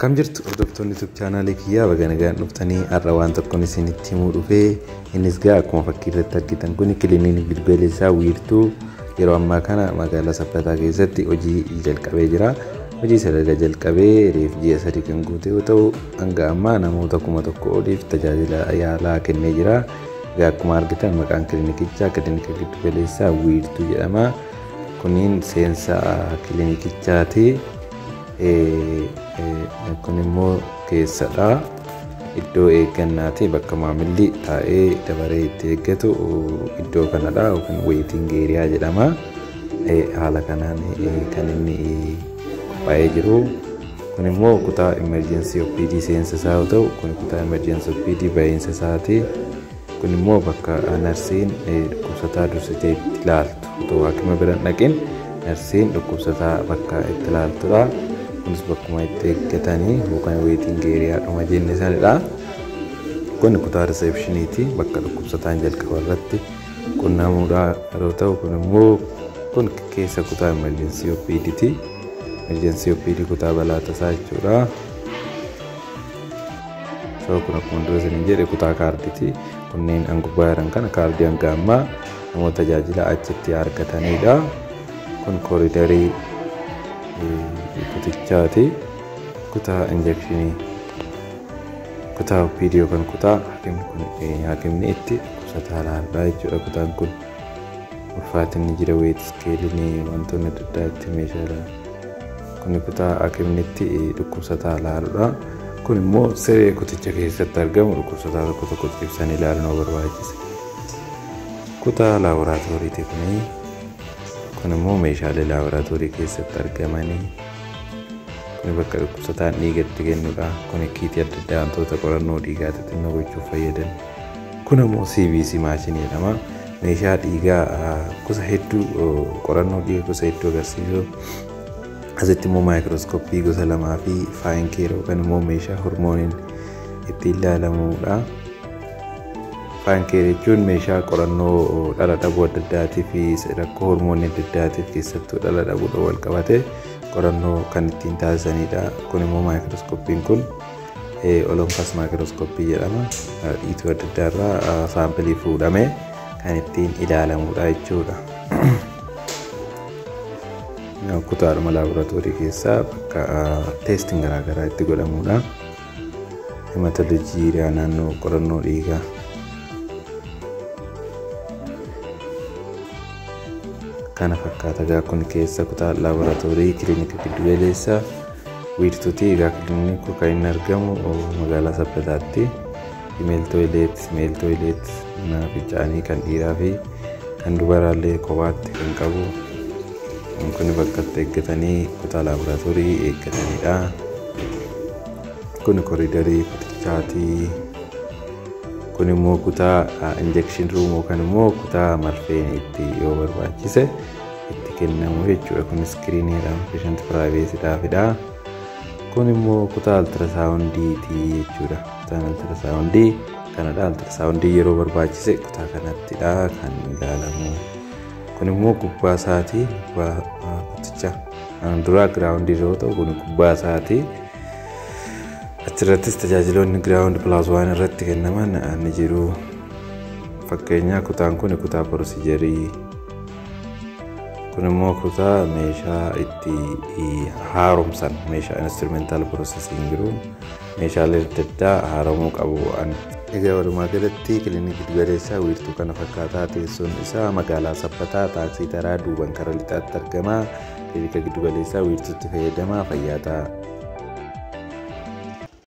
Akkam jirtu, hordoftoonni YouTube chaanaalii kiyyaa? Baga nagaan dhuftanii. Har'a waan tokkoon isinitti himuu dhufee. Innis gaa akkuma fakkii irratti argitan kun kiliiniin giddugaleessaa Wiirtuu yeroo ammaa kana magaalaa Sabbataa keessatti hojii jalqabee jira. Hojii sadarkaa jalqabee reef ji'a 3 kan guute yoo ta'u, hanga ammaa namoota 1000 oliif tajaajila yaalaa kennee jira. Egaa akkuma argitan maqaan kiliinikichaa Kiliinika Giddugaleessaa Wiirtuu jedhama. Kuniin seensa kiliinikichaati. Kun immoo keessadha. Iddoo eeggannaati, bakka maamilli taa'ee dabaree itti eeggatu iddoo kanadha, yookiin waiting area jedhama. Haala kanaan kan inni qophaa'ee jiru. Kun immoo kutaa emergency OPD seensa isaa yoo ta'u, kun kutaa emergency OPD bahiinsa isaati. Kun immoo bakka narsiin dhukkubsataa dursitee itti ilaaltu, otoo haakima bira hin dhaqin narsiin dhukkubsataa bakka itti ilaaltudha. Kunis bakkuma itti eeggatanii yookaan waiting area dhuma jenne sanidha. Kun kutaa receptioniiti, bakka dhukkubsataan jalqaba irratti qunnamuudha yeroo ta'u, kun immoo kun keessa kutaa emergency OPDti. Emergency OPD kutaa balaa tasaa jechuudha. So kun akkuma dura isiniin jedhe kutaa kaardiiti. Kunneen an gubbaa jiran kana kaardii hanga ammaa namoota tajaajila achitti argatanidha. Kun kooridarii kutichaati. Kutaa injekshinii, kutaa OPD yookaan kutaa hakimni kun hakimni itti dhukkubsataa ilaaludha jechuudha kutaan kun. Ulfaatinni jira, weight scaleiin, wantoonni adda addaa itti meeshaalee. Kun kutaa hakimni itti dhukkubsataa ilaaludha. Kun immoo siree kuticha keessatti argamu, dhukkubsataa tokko tokko ciibsanii ilaaluun yoo barbaachise. Kutaa laaboraatooriiti kuni. Kun immoo meeshaalee laaboraatoorii keessatti argamanii. Kun bakka dhukkubsataan dhiiga itti kennudha. Kun kiitii adda addaa, wantoota qorannoo dhiigaa xixinnoo gochuuf fayyadan. Kun immoo CBC maashinii jedhama. Meeshaa dhiigaa gosa hedduu, qorannoo dhiigaa gosa hedduu agarsiisu. Asitti immoo maayikirooskooppii gosa lamaa fi FineCare yookaan immoo meeshaa hormooniin ittiin ilaalamudha. FineCare jechuun meeshaa qorannoo dhala dhabuu adda addaatii fi rakkoo hormoonii adda addaatiif, keessattuu dhala dhabuudhaan wal qabate qorannoo kan ittiin taasisanidha. Kun immoo maayikirooskooppiin kun Olympus maayikirooskooppii jedhama. Dhiituu adda addaa irraa saampilii fuudhamee kan ittiin ilaalamudha jechuudha. Kutaadhuma laaboraatoorii keessaa bakka testiin garaagaraa itti godhamudha. Hematology naannoo qorannoo dhiigaa. Kana fakkaata egaa kun keessa kutaa laaboraatoorii kiliinika giddugaleessaa Wiirtuuti. Egaa kiliinikni kun kan inni argamu magaalaa Sabbataatti. Female toilet, male toilet, mana fincaanii kan dhiiraa fi kan dubaraallee kophaatti kan qabu. Kun bakka itti eeggatanii kutaa laaboraatoorii eeggatanidha. Kun koriidarii kutichaati. Kun immoo kutaa injection room yookaan immoo kutaa marfeen itti yoo barbaachise itti kennamu jechuudha. Kun iskiriiniidha, patient privacydhaafidha. Kun immoo kutaa ultrasoundiiti jechuudha. Kutaan ultrasoundii kanadha. Ultrasoundii yeroo barbaachise kutaa kanattidha kan ilaalamu. Kun immoo gubbaa isaatii, gubbaa kuticha duraa groundii yeroo ta'u, kun gubbaa isaati. Achirrattis tajaajiloonni ground plus one irratti kennaman ni jiru. Fakkeenyaa kutaan kun kutaa procedureii. Kun immoo kutaa meeshaa itti haaromsan, meeshaa instrumental processing jiru. Meeshaalee adda addaa haaromuu qabu. Egaa walumaa galatti kiliinikii giddugaleessaa Wiirtuu kana fakkaataa. Teessoon isaa magaalaa Sabbataa, taaksii taraa duuban karaa lixaatti argama. Kiliinika Giddugaleessaa Wiirtuutti fayyadamaa, fayyaa ta'a.